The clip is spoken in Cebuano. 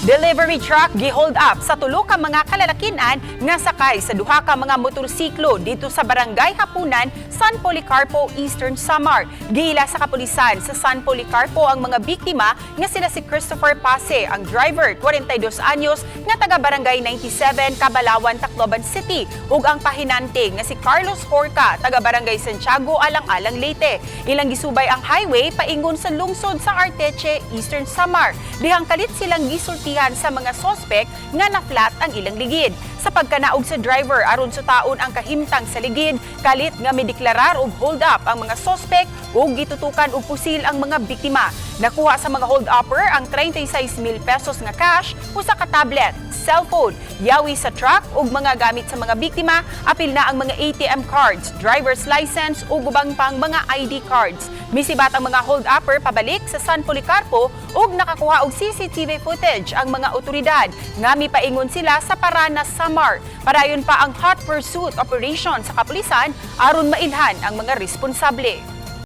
Delivery truck gi-hold up sa tulo ka mga kalalakinan nga sakay sa duha ka mga motorsiklo didto sa Barangay Hapunan, San Policarpo, Eastern Samar. Giila sa kapulisan sa San Policarpo ang mga biktima nga sila si Christopher Pase, ang driver, 42 anyos, nga taga Barangay 97, Cabalawan, Tacloban City, ug ang pahinante nga si Carlos Horca, taga Barangay Santiago, Alang-Alang, Leyte. Ilang gisubay ang highway paingon sa lungsod sa Arteche, Eastern Samar. Dihang kalit silang gisultihan sa mga sospek nga na-flat ang ilang ligid. Sa pagkanaog sa driver aron sutaon ang kahimtang sa ligid, kalit nga mideklarar og hold up ang mga sospek ug gitutukan og pusil ang mga biktima. Nakuha sa mga hold upper ang 36,000 pesos nga cash, usa ka tablet, cellphone, yawi sa truck ug mga gamit sa mga biktima, apil na ang mga ATM cards, driver's license ug ubang pang mga ID cards. Misibat ang mga hold upper pabalik sa San Policarpo ug nakakuha og CCTV footage ang mga otoridad nga mipaingon sila sa Parana, Samar. Padayon pa ang hot pursuit operation sa kapulisan aron mailhan ang mga responsable.